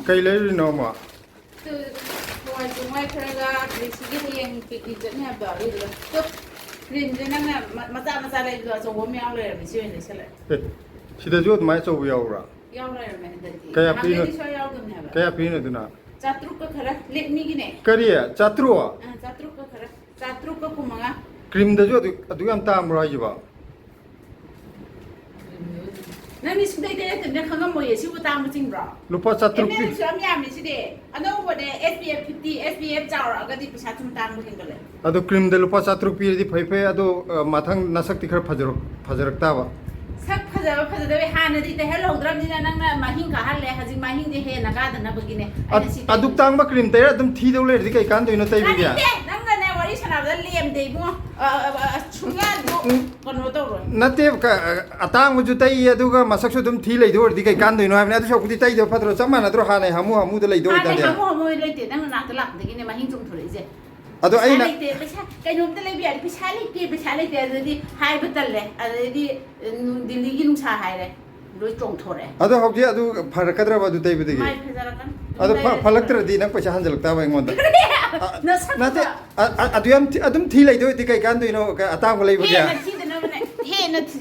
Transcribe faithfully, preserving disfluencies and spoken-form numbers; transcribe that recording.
ꯀꯩ ꯂꯩꯔꯨꯔꯤꯅꯣ ꯑꯃ? ꯇꯨ, ꯍꯋꯥꯏ ꯆꯦꯡꯋꯥꯏ ꯈꯔꯒ, ꯑꯗꯩ ꯁꯤꯒꯤ ꯍꯌꯦꯡ picnic ꯆꯠꯅꯤ ꯍꯥꯏꯕꯗꯣ ꯑꯗꯨꯗꯨꯒ꯫ ꯇꯨ, creamꯁꯦ ꯅꯪꯅ ꯃ-, ꯃꯆꯥ ꯃꯆꯥ ꯂꯩꯕꯗꯣ ꯑꯆꯧꯕ ꯑꯃ ꯌꯥꯎ ꯂꯩꯔꯝꯃꯦ, ꯁꯤ ꯑꯣꯏꯅ ꯂꯩꯁꯜꯂꯦ꯫ ꯑꯦ, ꯁꯤꯗꯁꯨ ꯑꯗꯨꯃꯥꯏꯅ ꯑꯆꯧꯕ ꯌꯥꯎꯕ꯭ꯔꯥ? ꯌꯥꯎ ꯂꯩꯔꯝꯃꯦ ꯍꯟꯗꯛꯇꯤ꯫ ꯀꯌꯥ ꯄꯤꯔꯤꯅꯣ? ꯅꯍꯥꯟꯒꯩꯗꯤ ꯁꯨꯡꯌꯥꯎ ꯌꯥꯎꯗꯕꯅꯦ ꯍꯥꯏꯕ꯫ ꯀꯌꯥ ꯄꯤꯔꯤꯅꯣ ꯑꯗꯨꯅ? ꯆꯥꯇ꯭ꯔꯨꯛꯀ ꯈꯔ, Lakmeꯒꯤꯅꯦ꯫ ꯀꯔꯤ? ꯆꯥꯇ꯭ꯔꯨꯛ? ꯑꯥ, ꯆꯥꯇ꯭ꯔꯨꯛꯀ ꯈꯔ꯫ ꯆꯥꯇ꯭ꯔꯨꯛꯀ ꯀꯨꯟꯃꯉꯥ꯫ Creamꯗꯁꯨ ꯑꯗꯨ, ꯑꯗꯨ ꯌꯥꯝ ꯇꯥꯡꯕ꯭ꯔꯣ ꯍꯥꯏꯁꯤꯕꯣ? ꯅꯪꯗꯤ ꯁꯨꯡꯇꯩ ꯇꯩꯔꯛꯇꯕꯅꯤꯅ ꯈꯪꯉꯝꯃꯣꯏꯌꯦ, ꯁꯤꯕꯨ ꯇꯥꯡꯕ ꯆꯤꯡꯕ꯭ꯔꯣ? ꯂꯨꯄꯥ ꯆꯥꯇ꯭ꯔꯨꯛ ꯄꯤ꯫ MNF ꯁꯨ ꯌꯥꯝ ꯌꯥꯝꯃꯤ ꯁꯤꯗꯤ꯫ ꯑꯅꯧꯕꯅꯦ, SPF fifty, SPF ꯆꯥꯎꯔꯛꯑꯒꯗꯤ ꯄꯩꯁꯥ ꯁꯨꯝ ꯇꯥꯡꯕ ꯍꯦꯟꯒꯠꯂꯦ꯫ ꯑꯗꯣ creamꯗ ꯂꯨꯄꯥ ꯆꯥꯇ꯭ꯔꯨꯛ ꯄꯤꯔꯗꯤ ꯐꯩ ꯐꯩ, ꯑꯗꯣ, ꯑ, ꯃꯊꯪ ꯅꯁꯛꯇꯤ ꯈꯔ ꯐꯖꯔꯛ-, ꯐꯖꯔꯛ ꯇꯥꯕ꯫ ꯁꯛ ꯐꯖꯕ ꯐꯖꯗꯕ ꯍꯥꯟꯅꯗꯤ ꯇꯩꯍꯜꯍꯧꯗ꯭ꯔꯕꯅꯤꯅ ꯅꯪꯅ ꯃꯍꯤꯡ ꯀꯥꯍꯜꯂꯦ, ꯍꯧꯖꯤꯛ ꯃꯍꯤꯡꯁꯦ ꯍꯦꯟꯅ ꯀꯥꯗꯅꯕꯒꯤꯅꯦ ꯑꯩꯅ ꯑꯗ-, ꯁꯤ ꯑꯗꯨꯛ ꯇꯩꯔꯤꯁꯦ꯫ ꯇꯥꯡꯕ cream ꯇꯩꯔ ꯑꯗꯨꯝ ꯊꯤꯗꯧ ꯂꯩꯔꯗꯤ ꯀꯩ ꯀꯥꯟꯗꯣꯏꯅꯣ ꯇꯩꯕꯒꯤ? ꯇꯥꯅꯤꯡꯗꯦ! ꯅꯪꯒꯅꯦ ꯋꯥꯔꯤ ꯁꯥꯟꯅꯕꯗ ꯂꯦꯝꯗꯦ ꯏꯕꯨꯡꯉꯣ꯫ ꯑ, ꯑ, ꯑ, ꯁꯨꯡꯌꯥ ꯑꯗꯨ ꯎꯝ꯫ ꯀꯩꯅꯣ ꯇꯧꯔꯣꯏ꯫ ꯅꯠꯇꯦ, ꯀ-, ꯑꯇꯥꯡꯕꯁꯨ ꯇꯩꯌꯦ, ꯑꯗꯨꯒ ꯃꯁꯛꯁꯨ ꯑꯗꯨꯝ ꯊꯤ ꯂꯩꯗꯧ ꯑꯣꯏꯔꯗꯤ ꯀꯩ ꯀꯥꯟꯗꯣꯏꯅꯣ ꯍꯥꯏꯕꯅꯤ꯫ ꯑꯗꯨ ꯁꯔꯨꯛꯄꯨꯗꯤ ꯇꯩꯗꯕ ꯐꯠꯇ꯭ꯔꯣ? ꯆꯞ ꯃꯥꯟꯅꯗ꯭ꯔꯣ? ꯍꯥꯟꯅꯩ ꯍꯥꯃꯨ ꯍꯥꯃꯨꯗ ꯂꯩꯗꯧ ꯍꯥꯟꯅꯩ ꯑꯣꯏꯇꯥꯔꯗꯤ꯫ ꯍꯥꯃꯨ ꯍꯥꯃꯨ ꯂꯩꯇꯦ, ꯅꯪ ꯅꯅꯥꯛꯇ ꯂꯥꯛꯄꯗꯒꯤꯅꯦ ꯃꯍꯤꯡ ꯆꯣꯡꯊꯣꯔꯛꯏꯁꯦ꯫ ꯑꯗꯣ ꯄꯩꯁꯥ ꯑꯩꯅ ꯂꯩꯇꯦ, ꯄꯩꯁꯥ ꯀꯩꯅꯣꯝꯇ ꯂꯩꯕ ꯌꯥꯔꯗꯤ, ꯄꯩꯁꯥ ꯂꯩꯇꯦ, ꯄꯩꯁꯥ ꯂꯩꯇꯦ ꯑꯗꯨꯗꯤ ꯍꯥꯏꯕ ꯇꯜꯂꯦ꯫ ꯑꯗꯩꯗꯤ, ꯎꯝ, ꯗꯤꯜꯂꯤꯒꯤ ꯅꯨꯡꯁꯥ ꯍꯥꯏꯔꯦ, ꯂꯣꯏ ꯆꯣꯡꯊꯣꯔꯛꯑꯦ꯫ ꯑꯗꯣ ꯍꯧꯖꯤꯛ ꯑꯗꯨ ꯐꯔꯛꯀꯗ꯭ꯔꯕ ꯑꯗꯨ ꯇꯩꯕꯗꯒꯤ? ꯃꯥꯏ ꯐꯖꯔꯛꯀꯅꯤ꯫ ꯑꯗꯣ ꯐ-, ꯂꯩꯔꯗꯤ ꯐꯂꯛꯇ꯭ꯔꯗꯤ ꯅꯪ ꯄꯩꯁꯥ ꯍꯟꯖꯤꯜꯂꯛꯇꯕ ꯑꯩꯉꯣꯟꯗ? ꯑ, ꯅꯁꯛꯇꯨꯒ꯫ ꯅꯠꯇꯦ, ꯑ, ꯑ, ꯑꯗꯨ ꯌꯥꯝ ꯊꯤ-, ꯑꯗꯨꯝ ꯊꯤ ꯂꯩꯗꯣꯏ ꯑꯣꯏꯗꯤ ꯀꯩ ꯀꯥꯟꯗꯣꯏꯅꯣ? ꯀ-, ꯑꯇꯥꯡꯕ ꯂꯩꯕꯒꯤ? ꯍꯦꯟꯅ ꯊꯤꯗꯅꯕꯅꯦ, ꯍꯦꯟꯅ ꯊꯤꯖ-